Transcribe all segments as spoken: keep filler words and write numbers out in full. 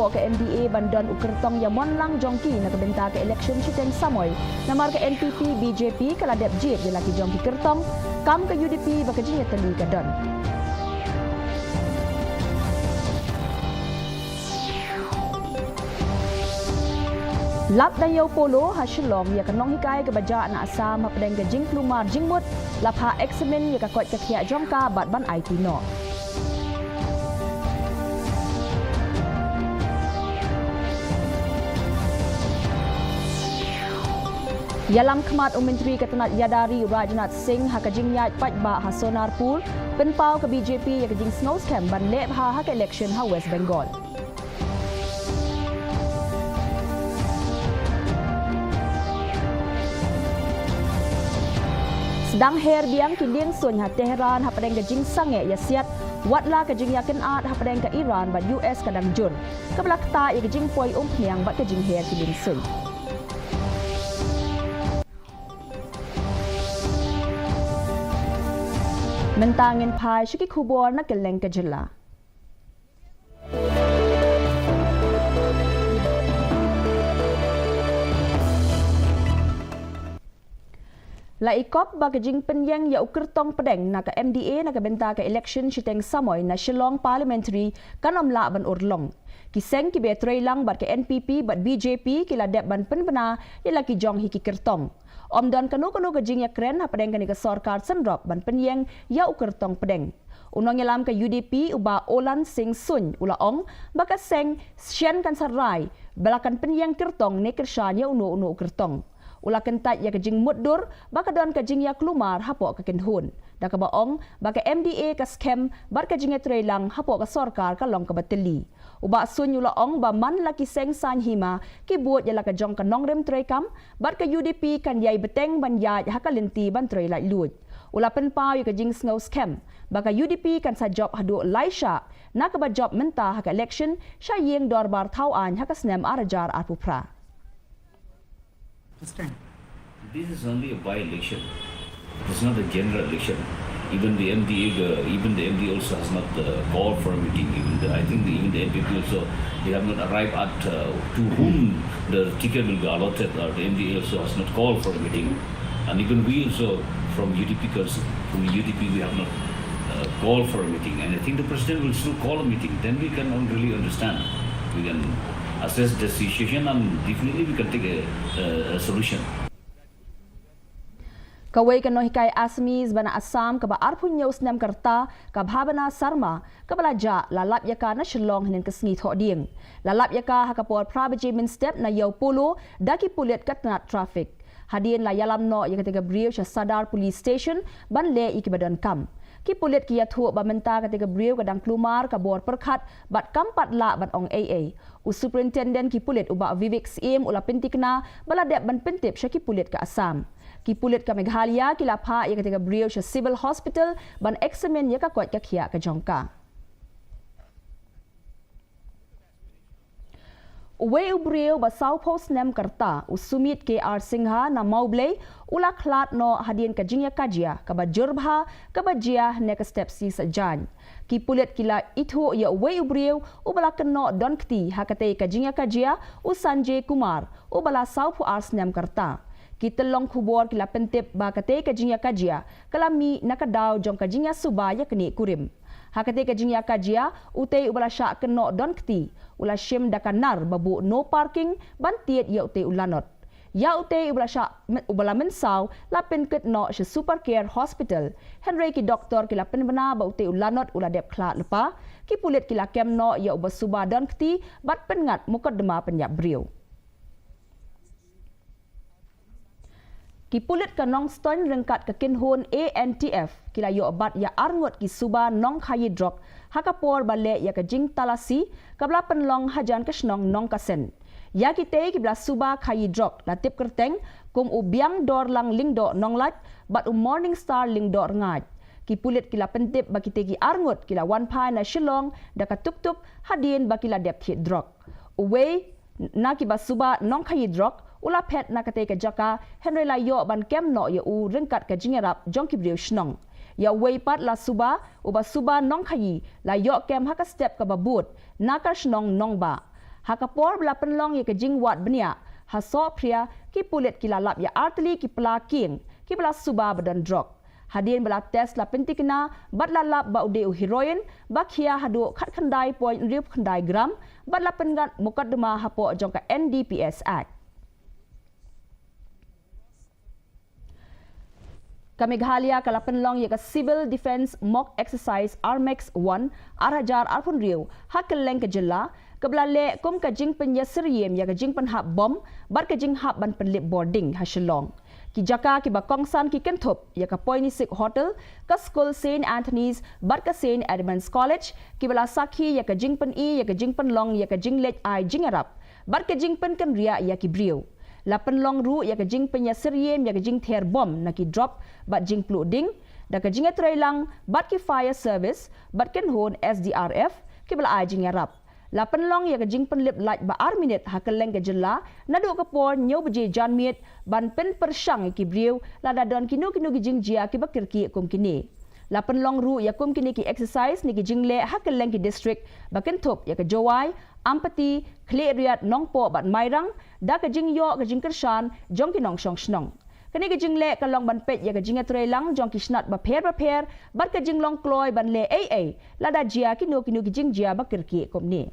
Ka M D A ban don u kyrtong ïa mon lang jong ki na ka bynta ka election shiteng samoi. Namar ka N P P B J P ka la dep jied ïa la ki jong ki kyrtong, kam ka U D P ba ka jingïatylli ka don. Lap na Ïew Polo ha Shillong ïa ka nonghikai kaba jah na Assam hapdeng ka jingkulmar jingmut, la phah examine ïa ka koit ka khiah jong ka bad ban aiti noh. Ïalam khmat u Myntri ka tnat ïada ri Rajnath Singh ha ka jingïaid paidbah ha Sonarpur, pynpaw ka B J P ïa ka jingsngew skhem ban leh bha ha ka election ha West Bengal. Sdang her biang ki lieng suiñ ha Tehran hapdeng ka jingsangeh ïasiat, watla ka jingïakynad hapdeng ka Iran bad U S ka dang jur, kaba la ktah ïa ka jingpoi umphniang bad ka jingher ki lieng suiñ. Mynta ngin phai sha ki khubor na kylleng ka jylla. La i kop ba ka jingpynïeng ïa u kyrtong pdeng na ka M D A na ka bynta ka election shiteng samoi na Shillong Parliamentary kan ym lah ban urlong. Ki seng kiba trei lang bad ka N P P bad B J P ki la dep ban pynbna ïa la ki jong hi ki kyrtong. Ym don kano kano ka jingïakren hapdeng kane ka sorkar synrop ban pynïeng ïa u kyrtong pdeng. U nongïalam ka U D P u Bah Olan Singh Suin u la ong ba ka seng shen kan sa rai ba la kan pynïeng kyrtong ne kyrshan ïa uno uno u kyrtong. U la kyntait ïa ka jingmutdur ba ka don ka jingïakulmar hapoh ka kynhun, da kaba ong ba ka M D A ka skhem bad ka jingïatrei lang hapoh ka sorkar ka long kaba tylli. U Bah Suin u la ong ba man la ki seng saiñ hima ki bud ïa la ka jong ka nongrim treikam, bad ka U D P kan ïai bteng ban ïaid ha ka lynti ban trei laitluid. U la pynpaw ïa ka jingsngew skhem ba ka U D P kan sa jop haduh lai shah na kaba jop mynta ha ka election sha ïing dorbar thaw aiñ ha ka snem ar hajar arphew phra. Understand? This is only a by-election. It's not a general election. Even the M D A, the, even the M D A also has not uh, called for a meeting. Even the, I think the, even the N P P also, they have not arrived at uh, to whom the ticket will be allotted. Or the M D A also has not called for a meeting. And even we also, from U D P, cons- from U D P, we have not uh, called for a meeting. And I think the president will still call a meeting. Then we can really understand. We can assess the situation and definitely we can take a, a, a solution. Kawei ka nonghikai Assamese ba na Assam kaba arphew hynñiew snem ka rta, ka Bhabana Sharma, kaba la jah, la lap ïa ka na Shillong hynnin ka sngi Thohdieng. La lap ïa ka ha ka por phra baje mynstep na Ïew Polo da ki pulit ka tnat traffic. Hadien la ïalam noh ïa kata ka briew sha Sadar Police Station ban leh ïa kiba donkam. Ki pulit ki ïathuh ba mynta kata ka briew ka dang kulmar ka bor pyrkhat bad kam pat lah ban ong ei ei. U Superintendent ki pulit u Bah Vivek Syiem u la pyntikna ba la dep ban pyntip sha ki pulit ka Assam. Ki pulit ka Meghalaya ki la phah ïa kata ka briew sha Civil Hospital ban examine ïa ka koit ka khiah ka jong ka. Uwei u briew ba sawphew snem ka rta, u Sumit K R Singha na Mawblei, u la khlad noh hadien ka jingïakajia kaba jur bha kaba jia hynne ka step sngi Saitjaiñ. Ki pulit ki la ithuh ïa uwei u briew uba la kynnoh don kti ha katei ka jingïakajia, u Sanjay Kumar, uba la sawphew ar snem ka rta. Ki tyllong khubor ki la pyntip ba katei ka jingïakajia ka la mih na ka daw jong ka jingïasuba ïaknieh kurim. Ha katei ka jingïakajia, utei uba la shah kynnoh don kti u la shim da ka nar ba buh no parking ban tied ïa utei u lanot. Ïa utei uba la shah, uba la mynsaw la pynkit noh sha Super Care Hospital. Hynrei ki doktor ki la pynbna ba utei u lanot u la dep khlad lypa. Ki pulit ki la kem noh ïa uba suba don kti bad pynngat mukotduma pynïap briew. Ki pulit ka Nongstoiñ ryngkat ka kynhun A N T F ki la ïoh bat ïa arngut ki suba nongkhaïi drok ha ka por ba leh ïa ka jingtalasi kaba la pynlong hajan ka shnong Nongkasen. Ïa kitei kiba la suba khaïi drok la tip kyrteng kum u Biangdorlang Lyngdoh Nonglait bad u Morning Star Lyngdoh Rngaid. Ki pulit ki la pyntip ba kitei ki arngut ki la wan phai na Shillong da ka tuktuk hadien ba ki la dep thied drok. Uwei na kiba suba nongkhaïi drok u la phet na katei ka jaka, hynrei la ïoh ban kem noh ïa u ryngkat ka jingïarap jong ki briew shnong. Ïa uwei pat la suba, uba suba nongkhaïi, la ïoh kem ha ka step kaba bud na ka shnong Nongbah. Ha ka por ba la pynlong ïa ka jingwad bniah ha Sohphria, ki pulit ki la lap ïa artylli ki pla kieng kiba la suba ba don drok. Hadien ba la test la pyntikna bad la lap ba u dei u heroin ba khia haduh khatkhyndai point hynriewphew khyndai gram bad la pynngat mukotduma hapoh jong ka N D P S Act. Ka Meghalaya ka la pynlong ïa ka Civil Defence Mock Exercise Armex one ar hajar arphew hynriew ha kylleng ka jylla, kaba la leh kum ka jingpynïasyriem ïa ka jingpynhap bom bad ka jinghap ban pynlip bording ha Shillong. Ki jaka kiba kongsan ki kynthup ïa ka Poinisik Hotel, ka skul Saint Anthony's bad ka Saint Edmund's College, kiba la sakhi ïa ka jingpyni ïa ka jingpynlong ïa ka jingleit ai jingïarap bad ka jingpynkynriah ïa ki briew. La pynlong ruh ïa ka jingpynïasyriem ïa ka jingther bom na ki drop bad jingpluh ding da ka jingïatreilang bad ki fire service bad kynhun S D R F kiba la ai jingïarap. La pynlong ïa ka jingpynlip lait ba ar minit ha kylleng ka jylla naduh ka por hynñiew baje janmiet ban pynpyrshang ïa ki briew lada don kino kino ki jingjia kiba kyrkieh kum kine. La pynlong ruh ïa kum kine ki exercise ne ki jingleh ha kylleng ki district ba kynthup ïa ka Jowai, Ampati, Khliehriat, Nongpoh bad Mairang da ka jingïoh ka jingkyrshan jong ki nongshong shnong. Kane ka jingleh ka long ban peit ïa ka jingïatreilang jong ki snat bapher bapher bad ka jinglong kloi ban leh ei ei lada jia kino kino ki jingjia ba kyrkieh kumne.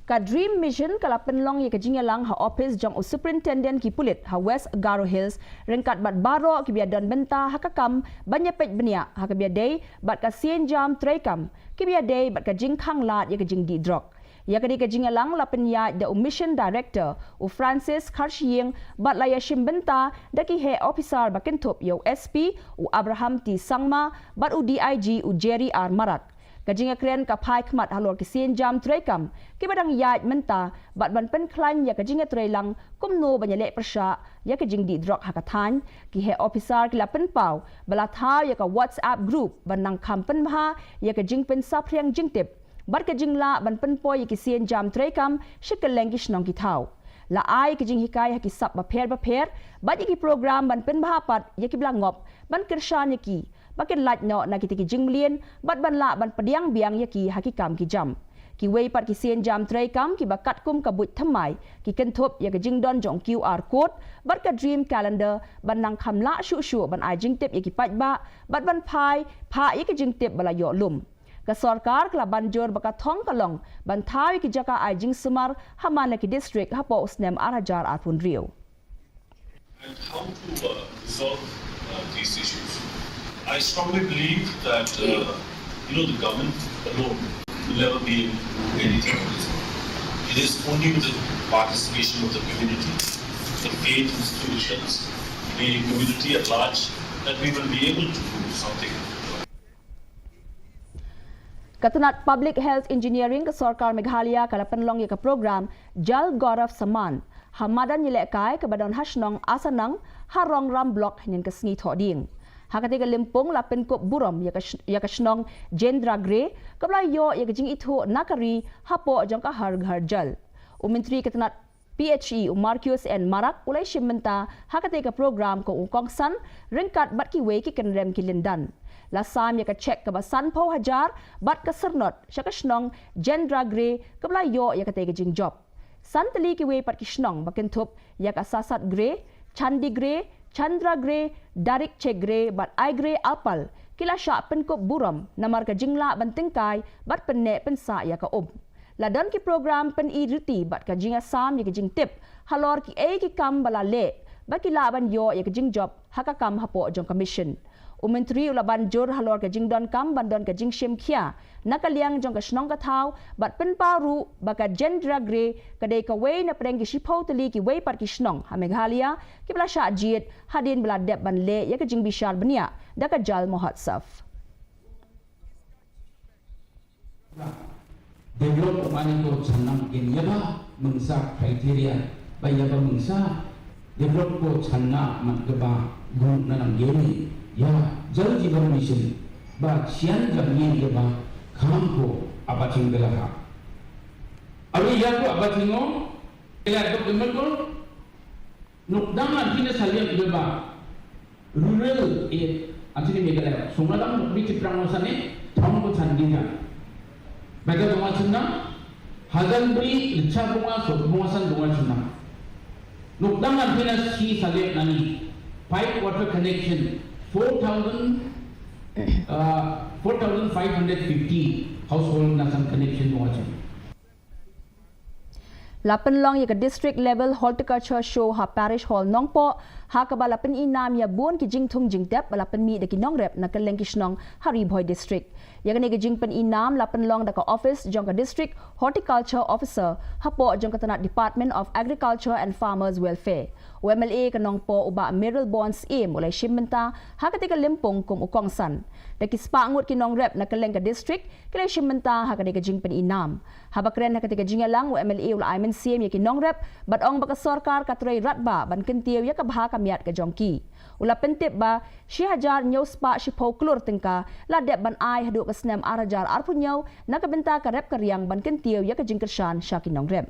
Ka Dream Mission ka la pynlong ïa ka jingïalang ha ophis jong u Superintendent ki pulit ha West Garo Hills ryngkat bad baroh kiba ïadon bynta ha ka kam ban ïapeit bniah ha kaba ïadei bad ka sienjam treikam, kiba ïadei bad ka jingkhanglad ïa ka jingdih drok. Ïa kane ka jingïalang la pynïaid da u Mission Director u Francis Kharshiing bad la ïashim bynta da ki heh ophisar ba kynthup ïa u S P u Abraham T Sangma bad u D I G u Jerry R Marak. Ka jingïakren ka phai khmat halor ki sienjam treikam kiba dang ïaid mynta bad ban pynkhlaiñ ïa ka jingïatreilang kumno ban ïaleh pyrshah ïa ka jingdih drok ha ka thaiñ. Ki heh ophisar ki la pynpaw ba la thaw ïa ka WhatsApp group ban nang kham pynbha ïa ka jingpynsaphriang jingtip bad ka jinglah ban pynpoi ïa ki sienjam treikam sha kylleng ki shnong ki thaw. La ai ïa ki jinghikai ha ki sap bapher bapher bad ïa ki program ban pynbha pat ïa kiba la ngop ban kyrshan ïa ki ba kin lait noh na kita ki jingmlien bad ban lah ban pdiang biang ïa ki ha ki kam ki jam. Kiwei pat ki sienjam treikam kiba katkum ka buit thymmai ki kynthup ïa ka jingdon jong u QR code bad ka Dream Calendar ban nang kham lah shuh shuh ban ai jingtip ïa ki paidbah bad ban phai phah ïa ki jingtip ba la ïoh lum. Ka sorkar ka la ban jur ba ka thong ka long ban thaw ïa ki jaka ai jingsumar ha man la ki district hapoh u snem ar hajar arphew hynriew. And how to uh, resolve uh, these issues. I strongly believe that uh, you know the government alone will never be able to do anything on this. It is only with the participation of the community, the faith institutions, the community at large that we will be able to do something. Ka tnat Public Health Engineering ka Sorkar Meghalaya ka la pynlong ïa ka program Jal Gaurav Samman ha madan ïalehkai kaba don ha shnong Asanang ha Rongram Block hynnin ka sngi Thohdieng. Ha katei ka lympung la pynkup burom ïa ka, ïa ka shnong Jendra Gre kaba la ïoh ïa ka jingithuh na ka ri hapoh jong ka Har Ghar Jal. U Myntri ka tnat P H E u Marcuise N Marak u la ïashim bynta ha katei ka program kum u kongsan ryngkat bad kiwei ki kynrem ki lyndan. La sam ïa ka cheque kaba sanphew hajar bad ka syrnod sha ka shnong Jendra Gre kaba la ïoh ïa katei ka jingjop. San tylli kiwei pat ki shnong ba kynthup ïa ka Sasat Gre, Chandi Gre, Chandra Gre, Darik Chegre bad Aigre Alpal ki la shah pynkup burom namar ka jinglah ban tyngkai bad pynneh pynsah ïa ka um. La don ki program pyni riti bad ka jingïasam ïa ka jingtip halor kiei ki kam ba la leh ba ki lah ban ïoh ïa ka jingjop ha ka kam hapoh jong ka mission. U Myntri u la ban jur halor ka jingdonkam ban don ka jingshim khia na ka liang jong ka shnong ka thaw bad pynpaw ruh ba ka Jendra Gre ka dei kawei na pdeng ki shiphew tylli kiwei pat ki shnong ha Meghalaya kiba la shah jied hadien ba la dep ban leh ïa ka jingbishar bniah da ka Jal Mahotsav. Develop mane ko channa gen ïa ba mengsa criteria ba ïa ba mengsa develop ko channa man ke ba gu na nang gen ïa Jal Jeevan Mission ba chian jam ïa ba kham ko abating belaha. Abi ïa ko abating o ila dok develop ko Nukdang anti ne saliang iba ba rural e anti ne Meghalaya. Sungadang nuk bi Tiprang wasane thong ko chan dinga. Bega Donga Chimnang, Hagan Bri, Licha Bunga, Sot Bunga San Donga Chimnang. Nukdang Arpina Si Salek Nani, pipe water connection, four thousand, uh, four thousand five hundred fifty household Nasan connection Donga Chimnang. La pynlong ïa ka District Level Horticulture Show ha Parish Hall Nongpoh, ha kaba la pynïnam ïa bun ki jingthung jingtep ba la pynmih da ki nongrep na kylleng ki shnong ha Ri Bhoi District. Ïa kane ka jingpynïnam la pynlong da ka office jong ka District Horticulture Officer hapoh jong ka tnat Department of Agriculture and Farmers Welfare. U M L A ka Nongpoh u Bah Mayralborn Syiem u la shim bynta ha katei ka lympung kum u kongsan. Da ki spah ngut ki nongrep na kylleng ka district ki la shim bynta ha katei ka jingpynïnam. Haba kren ha katei ka jingïalang, u M L A u la ai mynsiem ïa ki nongrep bad ong ba ka sorkar ka trei radbah ban kyntiew ïa ka bha ka miat ka jong ki. U la pyntip ba shi hajar hynñiew spah shiphew klur tyngka la dep ban ai haduh ka snem ar hajar arphew hynñiew na ka bynta ka rep ka riang ban kyntiew ïa ka jingkyrshan sha ki nongrep.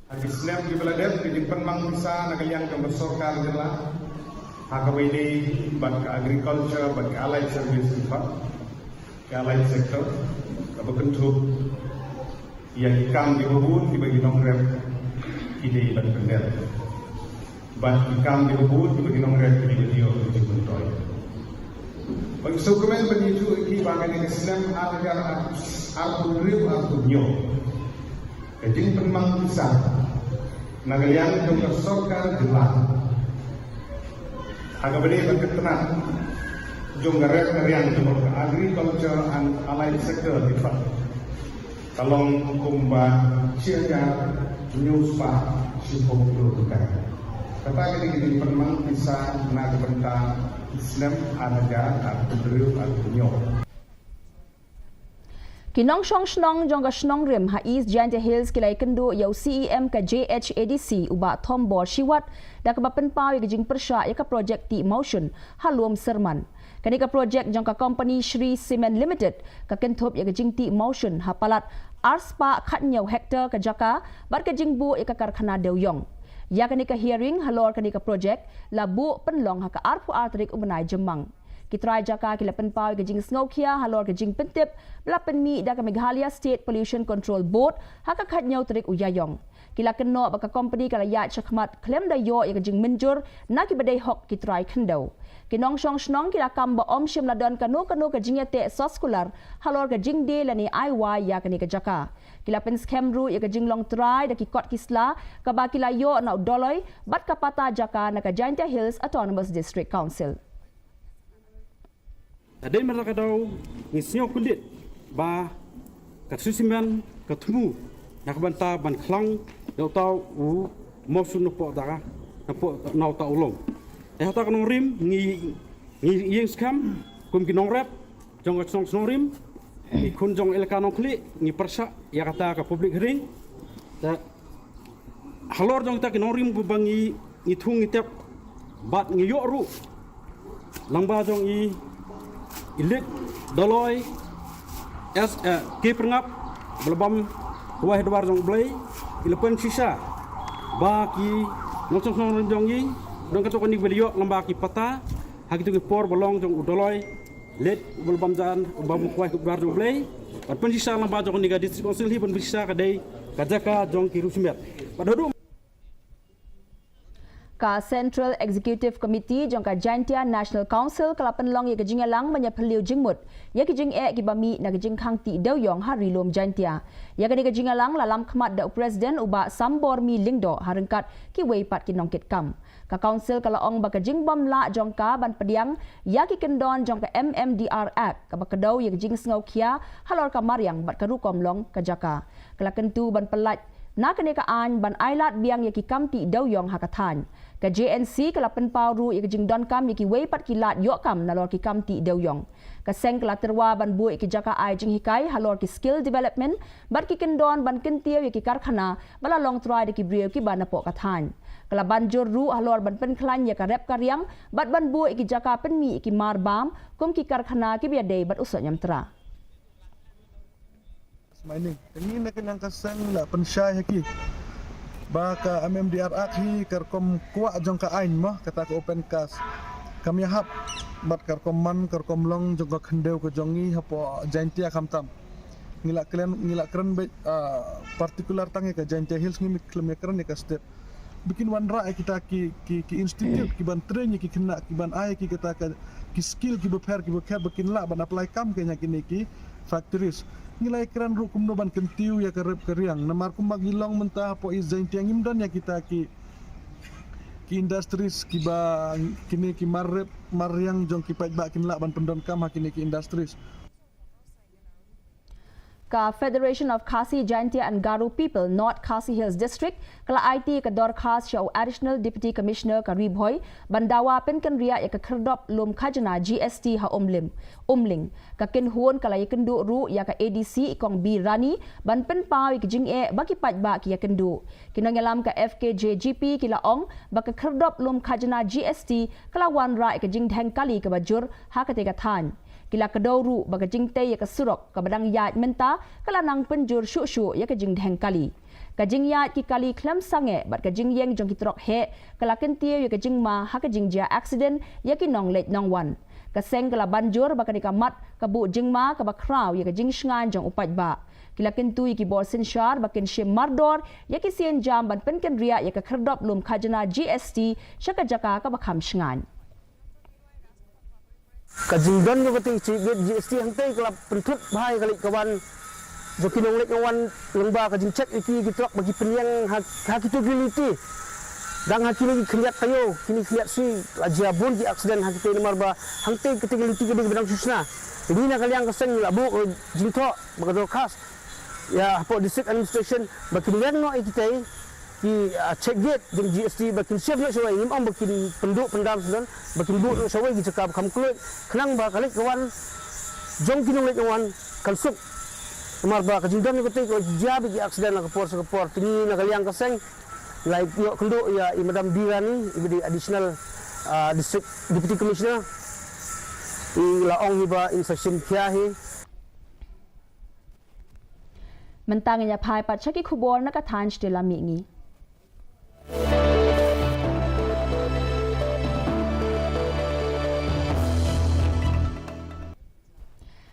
Ha ki snem kiba la dep, ka jingpynmang pisa na ka liang jong ka sorkar jylla ha kaba ïadei bad ka agriculture bad ka allied service, in fact ka allied sector, kaba kynthup ïa ki kam kiba bun kiba ki nongrep ki dei ban pyndep. Bad ki kam kiba bun kiba ki nongrep ki dei ban ïoh ki jingmyntoi. Bad sngewkmen ban ïathuh ïa ki ba kane ka snem ar hajar arphew hynriew arphew hynñiew, ka jingpynmang pisa na ka liang jong ka sorkar jylla ha kaba ïadei bad ka tnat jong ka rep ka riang jong ka agriculture and allied sector, in fact ka long kumba shi hajar hynñiew spah shiphew klur rupiah. Kata ka dei ka jingpynmang pisa na ka bynta snem ar hajar arphew hynriew arphew hynñiew. Ki nongshong shnong jong ka Shnong Rim ha East Jaintia Hills ki la ïakynduh ïa u C E M ka J H A D C u Bah Thombor Shiwat da kaba pynpaw ïa ka jingpyrshah ïa ka projek tih mawshun ha Lum Syrman. Kane ka projek jong ka kompani Shree Cement Limited ka kynthup ïa ka jingtih mawshun ha palat ar spah khathynñiew hektar ka jaka bad ka jingbuh ïa ka karkhana dewïong. Ïa kane ka hearing halor kane ka projek la buh pynlong ha ka arphew ar tarik u bnai Jymmang. Ki trai jaka ki la pynpaw ïa ka jingsngewkhia halor ka jingpyntip ba la pynmih da ka Meghalaya State Pollution Control Board ha ka khathynñiew tarik u Ïaïong. Ki la kynnoh ba ka kompani ka la ïaid shakhmat khlem da ïoh ïa ka jingmynjur na kiba dei hok ki trai khyndew. Ki nongshong shnong ki la kam ba ym shym la don kano kano ka jingïateh soskular halor ka jingdie lane ai wai ïa kane ka jaka. Ki la pynskhem ruh ïa ka jinglong trai da ki kot ki sla kaba ki la ïoh na u Dolloi bad ka pata jaka na ka Jaintia Hills Autonomous District Council. Hadien ba la ka dei ngi sngew khublei ba ka Shree Cement ka thmu na ka bynta ban khlang ïa uta u mawshun napoh da ka napoh na uta u lum. Te hata ka Nongrim ngi ngi ïeng skhem kum ki nongrep jong ka shnong Shnong Rim, ngi khun jong elaka Nongkhlieh, ngi pyrshah ïa kata ka public hearing. Te halor jong kita ki Nongrim ba ngi ngi thung ngi tep bad ngi ïoh ruh lang ba jong i i Lit Dolloi S, eh, K Pyrngap ba la bam ha wai ha dwar jong U Blei, i la pynshisha ba ki nongshong shnong jong i don kato kane ba la ïoh lang ba ki pata ha kito ki por ba long jong u Dolloi Lit ba la bam jan ba mu kwai ku bar jong U Blei. Ban pynshisha lang ba jong kane ka District Council hi ban pynshisha ka dei ka jaka jong ki riewshimet. Bad haduh Ka Central Executive Committee jong ka Jaintia National Council ka la pynlong ïa ka jingïalang ban ïaphylliew jingmut ïa ki jingeh kiba mih na ka jingkhang tih dewïong ha Ri Lum Jaintia. Ïa kane ka jingïalang la lam khmat da u President u Bah Sambormi Lyngdoh ha ryngkat kiwei pat ki nongkitkam. Ka Council ka la ong ba ka jingbym lah jong ka ban pdiang ïa ki kyndon jong ka M M D R Act kaba kdew ïa ka jingsngewkhia halor ka mariang bad ka rukom long ka jaka. Ka la kyntu ban pyllait na kane ka aiñ ban ailad biang ïa ki kam tih dewïong ha ka thaiñ. Ka J N C ka la pynpaw ruh ïa ka jingdonkam ïa kiwei pat ki lad ïoh kam nalor ki kam tih dewïong. Ka seng ka la tyrwa ban buh ïa ki jaka ai jinghikai halor ki skill development bad ki kyndon ban kyntiew ïa ki karkhana ba la long trai da ki briew kiba napoh ka thaiñ. Ka la ban jur ruh halor ban pynkhlaiñ ïa ka rep ka riang bad ban buh ïa ki jaka pynmih ïa ki mar bam kum ki karkhana kiba ïadei bad u sohñiamtra. Mining. Te ngi na ka liang ka seng la pynshai ha ki ba ka M M D R Act hi ka rukom kwah jong ka aiñ mo, kata ka open cast. Kam ïahap bad ka rukom man ka rukom long jong ka khyndew ka jong ngi hapoh Jaintia khamtam. Ngi la kren, ngi la kren beit, ah, particular tang ïa ka Jaintia Hills, ngim khlem ïa kren ïa ka state. Ba kin wanrah ïa kita ki, ki, ki institute ki ban train ïa ki khynnah, ki ban ai ïa ki kata ka, ki skill ki bapher ki bapher ba kin lah ban apply kam ka ïa kine ki factories. Ngi la ïa kren ruh kumno ban kyntiew ïa ka rep ka riang. Namar kumba ngi long mynta hapoh East Jaintia ngim don ïa kita ki, ki industries kiba, kine ki mar rep mar riang jong ki paidbah kin lah ban pyndonkam ha kine ki industries. Ka Federation of Khasi Jaintia and Garo People North Khasi Hills District ka la aiti ka dorkhas sha u Additional Deputy Commissioner ka Ri Bhoi ban dawa pynkynriah ïa ka khyrdop lum khajna G S T ha Umlim, Umling. Ka kynhun ka la ïakynduh ruh ïa ka A D C i Kong B Rani ban pynpaw ïa ki jingeh ba ki paidbah ki ïakynduh. Ki nongïalam ka F K J G P ki la ong ba ka khyrdop lum khajna G S T ka la wanrah ïa ka jingdheng kali kaba jur ha katei ka thaiñ. Ki la kdew ruh ba ka jingtei ïa ka surok kaba dang ïaid mynta ka la nang pynjur shuh shuh ïa ka jingdheng kali. Ka jingïaid ki kali khlem sangeh bad ka jingïeng jong ki trok heh ka la kyntiew ïa ka jingma ha ka jingjia accident ïa ki nongleit nongwan. Ka seng ka la ban jur ba kane ka mat ka buh jingma kaba khraw ïa ka jingshngaiñ jong u paidbah. Ki la kyntu ïa ki bor synshar ba kin shim mardor ïa ki sienjam ban pynkynriah ïa ka khyrdop lum khajna G S T sha ka jaka kaba kham shngaiñ. Ka jingdon jong katei ka check gate G S T hangtei ka la pynthut bha ïa ka leit ka wan jong ki nongleit nongwan lyngba ka jingcheck ïa ki, ki trok ba ki pynïeng ha, ha kito ki lynti. Dang ha kine ki khyndiat taïew, kine ki khyndiat sngi la jia bun ki accident ha kitei namar ba hangtei katei ka lynti ka dei kaba dang shu shna. Ngi na ka liang ka seng ngi la buh, eh, jingthoh bad ka dorkhas ïa hapoh District Administration ba kin ïeng noh ïa kitei ki, ah, check gate jong G S T ba kin shift noh shawei, ngim ong ba kin pynduh pyndam sdang, ba kin buh noh shawei ki jaka ba kham kloi khnang ba ka leit ka wan jong ki nongleit nongwan kan suk. Namar ba ka jingdon ïa katei ka jia beit ki accident na ka por sha ka por. Te ngi na ka liang ka seng la ïoh kynduh ïa i Madam B Rani iba dei Additional, ah, District Deputy Commissioner, i la ong hi ba in sa shim khia hi. Mynta ngin ïa phai pat sha ki khubor na ka thaiñ sha te la mih ngi.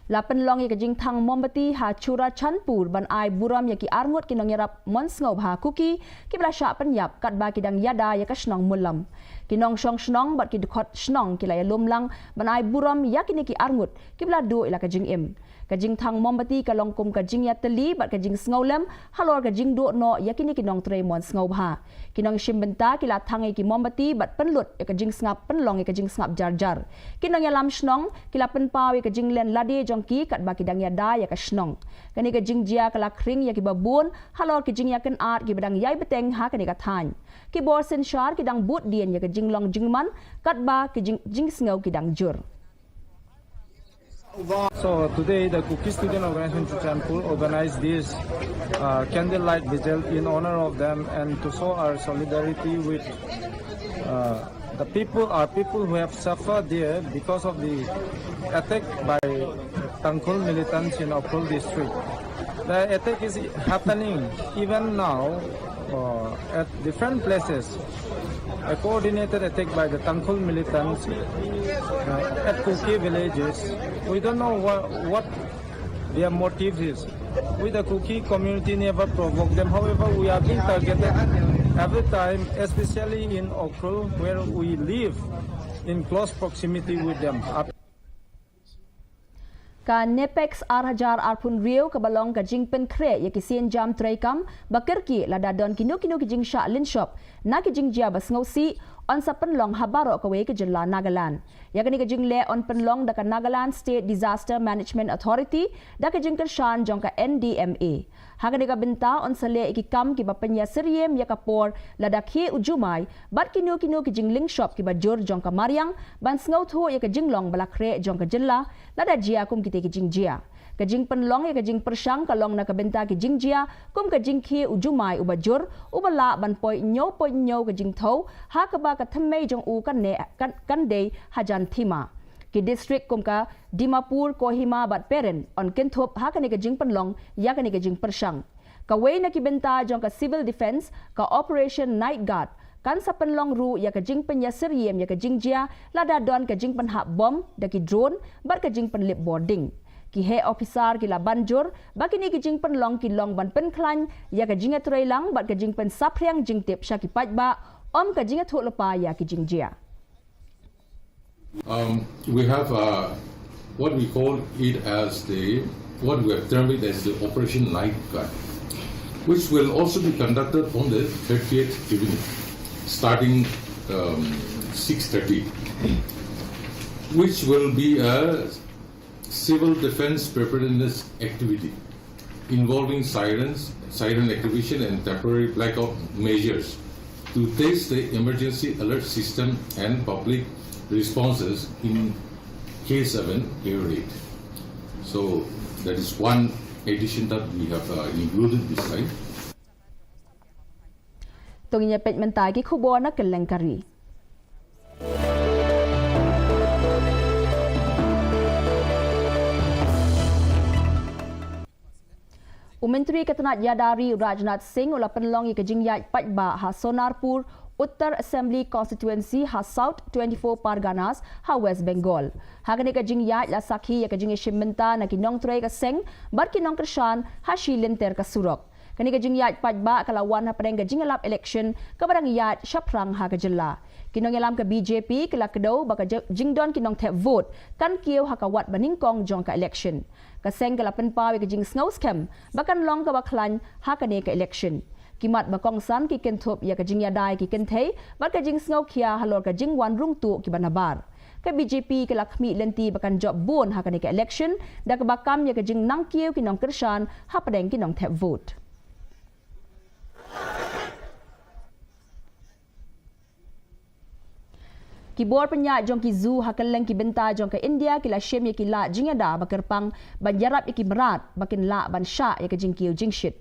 La pynlong ïa ka jingthang mombati ha Churachandpur ban ai burom ïa ki arngut ki nongïarap mon sngewbha Kuki kiba la shah pynïap katba ki dang ïada ïa ka shnong Mullam. Ki nongshong shnong bad ki dkhot shnong ki la ïalum lang ban ai burom ïa kine ki arngut kiba la duh ïa la ka jingim. Ka jingthang mombati ka long kum ka jingïatylli bad ka jingsngewlem halor ka jingduh noh ïa kine ki nongtrei mon sngewbha. Ki nongshim bynta ki la thang ïa ki mombati bad pynlut ïa ka jingsngap, pynlong ïa ka jingsngap jar jar. Ki nongïalam shnong ki la pynpaw ïa ka jinglen lade jong ki katba ki dang ïada ïa ka shnong. Kane ka jingjia ka la khring ïa kiba bun halor ki jingïakynad kiba dang ïai bteng ha kane ka thaiñ. Ki bor synshar ki dang bud dien ïa ka jinglong jingman katba ki jing, jingsngew ki dang jur. So today, the Kuki Student Organization Churachandpur organized this, uh, candlelight vigil in honor of them and to show our solidarity with, uh, the people, our people who have suffered there because of the attack by Tangkhul militants in Ukhrul district. The attack is happening even now, uh, at different places. A coordinated attack by the Tangkhul militants, uh, at Kuki villages. We don't know what, what their motive is. We, the Kuki community, never provoke them. However, we are being targeted every time, especially in Ukhrul, where we live in close proximity with them. Ka NEPEX ar hajar arphew hynriew kaba long ka jingpynkhreh ïa ki sienjam treikam ba kyrkieh lada don kino kino ki jingshah lynshop na ki jingjia ba sngewsih yn sa pynlong ha baroh kawei ka jylla Nagaland. Ïa kane ka jingleh yn pynlong da ka Nagaland State Disaster Management Authority da ka jingkyrshan jong ka N D M A. Ha kane ka bynta yn sa leh ïa ki kam kiba pynïasyriem ïa ka por lada khie u jumai bad kino kino ki jinglynshop kiba jur jong ka mariang ban sngewthuh ïa ka jinglong ba la khreh jong ka jylla lada jia kum kitei ki jingjia. Ka jingpynlong ïa ka jingpyrshang ka long na ka bynta ki jingjia kum ka jingkhie u jumai uba jur uba lah ban poi hynñiew point hynñiew ka jingthew ha kaba ka thymmei jong u kan ne, kan, kan dei hajan thima. Ki distrik kum ka Dimapur, Kohima bad Peren yn kynthup ha kane ka jingpynlong ïa kane ka jingpyrshang. Kawei na ki bynta jong ka Civil Defence, ka Operation Night Guard, Kan sa pynlong ruh ïa ka jingpynïasyriem ïa ka jingjia lada don ka jingpynhap bom da ki drone bad ka jingpynlip bor ding. Ki heh ophisar ki la ban jur ba kine ki jingpynlong ki long ban pynkhlaiñ ïa ka jingïatreilang bad ka jingpynsaphriang jingtip sha ki paidbah, ym ka jingïathuhlypa ïa ki jingjia. Um, we have uh, what we call it as the, what we have termed it as the Operation Night Guard, which will also be conducted on the thirtieth evening, starting um, six thirty, which will be a civil defense preparedness activity involving sirens, siren activation and temporary blackout measures to test the emergency alert system and public responses in case of an air raid. So that is one addition that we have uh, included this time. To ngin ïa peit mynta ki khubor na kylleng ka ri. U Myntri ka tnat ïada ri u Rajnath Singh u la pynlong ïa ka jingïaid paidbah ha Sonarpur, Uttar Assembly Constituency ha South twenty-four Parganas ha West Bengal. Ha kane ka jingïaid la sakhi ïa ka jingïashim bynta na ki nongtrei ka seng bad ki nongkyrshan ha shi lynter ka surok. Kane ka jingïaid paidbah ka la wan hapdeng ka jingïalap election kaba dang ïaid shaphrang ha ka jylla. Ki nongïalam ka B J P ki la kdew ba ka jingdon ki nongthep vote kan kiew ha ka wat banyngkong jong ka election. Ka seng ka la pynpaw ïa ka jingsngew skhem ba kan long kaba khlaiñ ha kane ka election. Ki mat ba kongsan ki kynthup ïa ka jingïada ïa ki kynthei bad ka jingsngew khia halor ka jingwan rung tuh kiba nabar. Ka B J P ka la khmih lynti ba kan jop bun ha kane ka election da kaba kam ïa ka jingnang kiew ki nongkyrshan hapdeng ki nongthep vote. Ki bor pynïaid jong ki zoo ha kylleng ki bynta jong ka India ki la shim ïa ki lad jingïada ba kyrpang ban ïarap ïa ki mrad ba kin lah ban shah ïa ka jingkiew jingshit.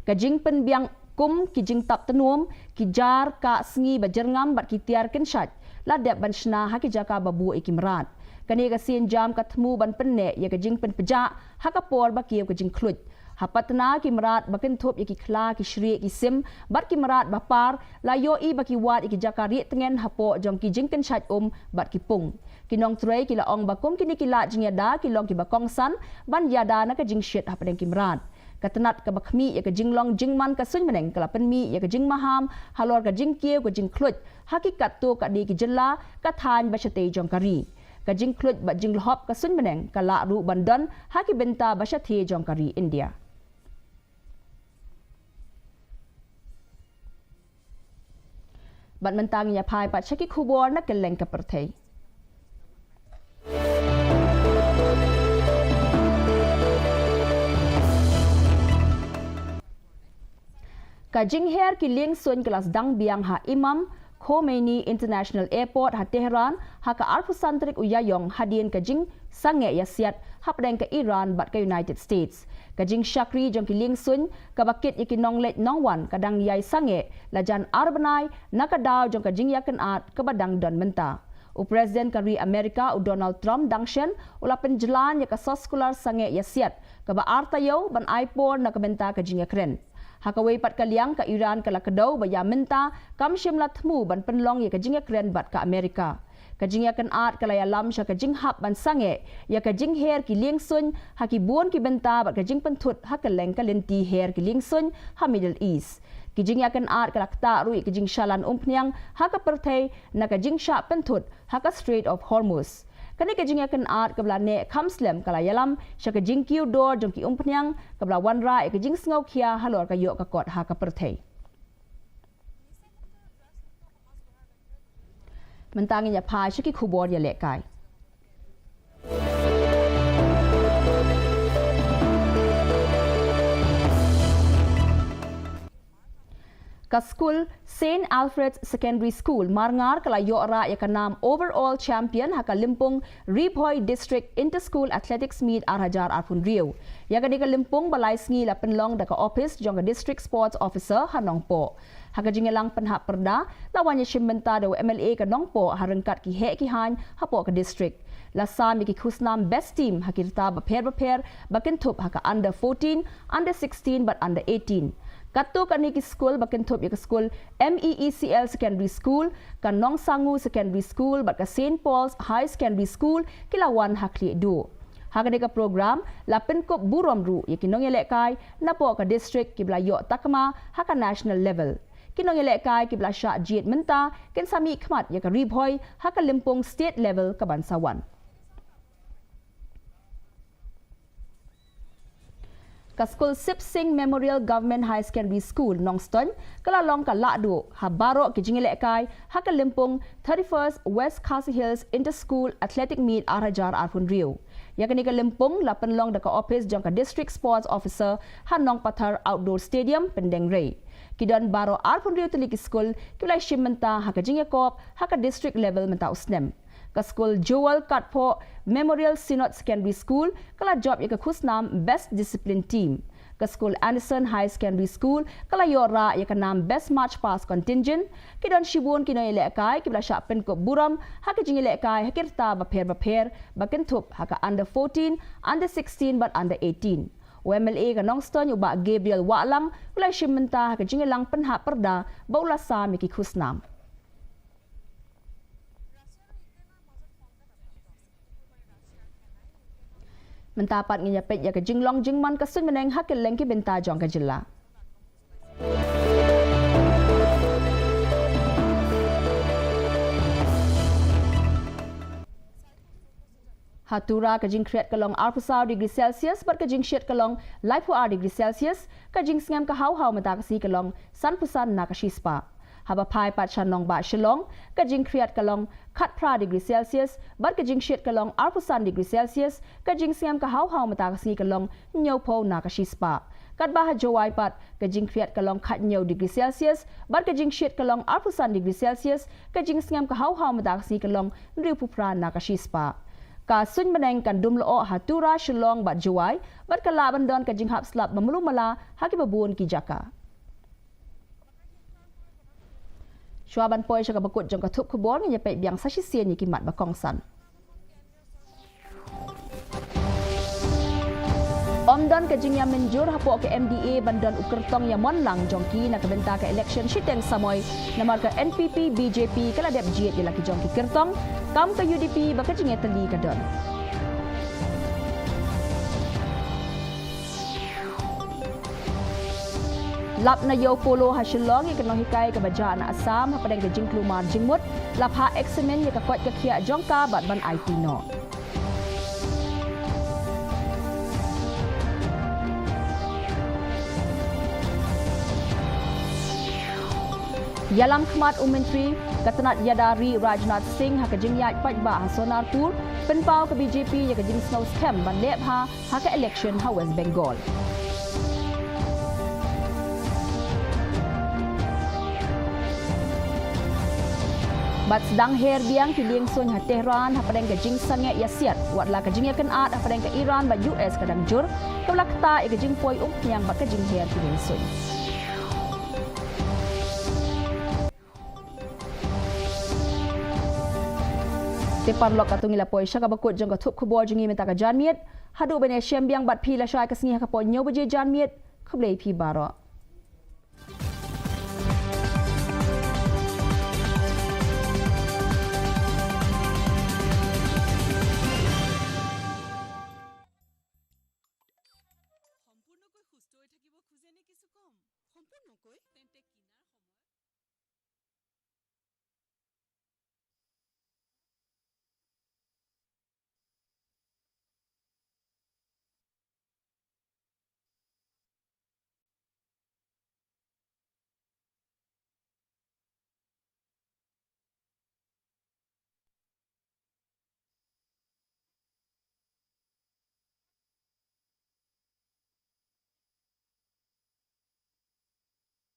Ka jingpynbiang kum ki jingtap tnum, ki jar kah sngi ba jyrngam bad ki tiar kynshait la dep ban shna ha ki jaka ba buh ïa ki mrad. Kane ka sienjam ka thmu ban pynneh ïa ka jingpynpjah ha ka por ba kiew ka jingkhluit. Ha Patna ki mrad ba kynthup ïa ki khla, ki shrieh, ki sim bad ki mrad ba par la ïohi ba ki wad ïa ki jaka rieh tngen hapoh jong ki jingkynshait um bad ki pung. Ki nongtrei ki la ong ba kum kine ki lad jingïada ki long kiba kongsan ban ïada na ka jingshit hapdeng ki mrad. Ka tnat kaba khmih ïa ka jinglong jingman ka suiñbneng ka la pynmih ïa ka jingmaham halor ka jingkiew ka jingkhluit ha ki katto katne ki jylla, ka thaiñ bad shatei jong ka ri. Ka jingkhluit bad jinglhop ka suiñbneng ka lah ruh ban don ha ki bynta ba shathie jong ka ri India. Bad mynta ngin ïa phai pat sha ki khubor na kylleng ka pyrthei. Ka jingher ki liengsuiñ ka la sdang biang ha Imam Khomeini International Airport ha Tehran ha ka arphew san tarik u Ïaïong hadien ka jingsangeh ïasiat hapdeng ka Iran bad ka United States. Ka jingshakri jong ki liengsuiñ kaba kit ïa ki nongleit nongwan ka dang ïai sangeh la jan ar bnai na ka daw jong ka jingïakynad kaba dang don mynta. U President ka ri Amerika u Donald Trump dang shen u la pynjlan ïa ka soskular sangeh ïasiat kaba ar taïew ban ai por na ka bynta ka jingïakren. Ha kawei pat ka liang, ka Iran ka la kdew ba ïa mynta kam shym la thmu ban pynlong ïa ka jingïakren bad ka Amerika. Ka jingïakynad ka la ïalam sha ka jinghap ban sangeh ïa ka jingher ki liengsuiñ ha ki bun ki bynta bad ka jingpynthut ha kylleng ka lynti her ki liengsuiñ ha Middle East. Ki jingïakynad ka la ktah ruh ïa ka jingshalan umphniang ha ka pyrthei na ka jingshah pynthut ha ka Strait of Hormuz. Kane ka jingïakynad kaba la neh kham slem ka la ïalam sha ka jingkiew dor jong ki umphniang kaba la wanrah ïa ka jingsngewkhia halor ka ïoh ka kot ha ka pyrthei. Mynta ngin ïa phai sha ki khubor ïalehkai. Ka skul Saint Alfred's Secondary School Marngar ka la ïoh rah ïa ka nam Overall Champion ha ka lympung Ri Bhoi District Inter School Athletics Meet ar hajar arphew hynriew. Ïa kane ka lympung ba lai sngi la pynlong da ka ophis jong ka District Sports Officer ha Nongpoh. Ha ka jingïalang pynhap pyrda la wan ïashim bynta da u M L A ka Nongpoh ha ryngkat ki heh ki haiñ hapoh ka district. La sam ïa ki khusnam Best Team ha ki rta bapher bapher ba kynthup ha ka Under fourteen, Under sixteen bad Under eighteen. Katto katne ki skul ba kynthup ïa ka skul M E E C L Secondary School, ka Nongsangu Secondary School bad ka Saint Paul's High Secondary School ki la wan ha khlieh duh. Ha kane ka program la pynkup burom ruh ïa ki nongïalehkai napoh ka district kiba la ïoh takma ha ka national level. Ki nongïalehkai kiba la shah jied mynta kin sa mih khmat ïa ka Ri Bhoi ha ka lympung state level kaban sa wan. Ka skul Sip Singh Memorial Government High Secondary School, Nongstoiñ, ka la long ka lahduh ha baroh ki jingïalehkai ha ka lympung thirty-first West Khasi Hills Inter-School Athletic Meet ar hajar arphew hynriew. Ïa kane ka lympung la pynlong da ka ophis jong ka District Sports Officer ha Nongpathar Outdoor Stadium, Pyndengrei. Ki don baroh arphew hynriew tylli ki skul kiba la shim bynta ha ka jingïakop ha ka district level mynta u snem. Ka skul Jewel Katphoh Memorial Synod Secondary School ka la jop ïa ka khusnam Best Discipline Team. Ka skul Anderson High Secondary School ka la ïoh rah ïa ka nam Best March Past Contingent. Ki don shibun ki nongïalehkai kiba la shah pynkup burom ha ki jingïalehkai ha ki rta bapher bapher ba kynthup ha ka under fourteen, under sixteen bad under eighteen. U M L A ka Nongstoiñ u Bah Gabriel Wahlang u la shim bynta ha ka jingïalang pynhap pyrda ba u la sam ïa ki khusnam. Mynta pat ngin ïa peit ïa ka jinglong jingman ka suiñ bneng ha kylleng ki bynta jong ka jylla. Ha Tura ka jingkhriat ka long arphew saw degree Celsius bad ka jingshit ka long laiphew ar degree Celsius, ka jingsngem ka haw haw mynta ka sngi ka long sanphew san na ka shispah. Haba phai pat sha nongbah Shillong, ka jingkhriat ka long khatphra degree Celsius bad ka jingshit ka long arphew san degree Celsius, ka jingsngem ka haw haw mynta ka sngi ka long hynñiewphew na ka shispah. Katba ha Jowai pat, ka jingkhriat ka long khathynñiew degree Celsius bad ka jingshit ka long arphew san degree Celsius, ka jingsngem ka haw haw mynta ka sngi ka long hynriewphew phra na ka shispah. Ka suiñ bneng kan dum lyoh ha Tura, Shillong bad Jowai bad ka lah ban don ka jinghap slap ba mluh mala ha kiba bun ki jaka. Shuwa ban poi sha kaba kut jong ka thup khubor, ngin ïa peit biang sa shisien ïa ki mat ba kongsan. Ym don ka jingïamynjur hapoh ka M D A ban don u kyrtong ïamon lang jong ki na ka bynta ka election shiteng samoi, namar ka N P P B J P ka la dep jied ïa la ki jong ki kyrtong, kam ka U D P ba ka jingïatylli ka don. Lap na Ïew Polo ha Shillong ïa ka nonghikai kaba jah na Assam hapdeng ka jingkulmar jingmut, la phah examine ïa ka koit ka khiah jong ka bad ban aiti noh. Ïalam khmat u Myntri ka tnat ïada ri Rajnath Singh ha ka jingïaid paidbah ha Sonarpur, pynpaw ka B J P ïa ka jingsngew skhem ban leh bha ha ka election ha West Bengal. Bad sdang her biang ki liengsuiñ ha Tehran hapdeng ka jingsangeh ïasiat, watla ka jingïakynad hapdeng ka Iran bad U S ka dang jur, kaba la ktah ïa ka jingpoi umphniang bad ka jingher ki liengsuiñ. Te paralok, katto ngi la poi sha kaba kut jong ka thup khubor jong ngi mynta ka janmiet. Haduh ban ïashem biang bad phi lashai ka sngi ha ka por hynñiew baje janmiet. Khublei phi baroh. সম্পূৰ্ণকৈ সুস্থ হৈ থাকিব খোজেনে কিছু কম? সম্পূৰ্ণকৈ? তেন্তে কিনাৰ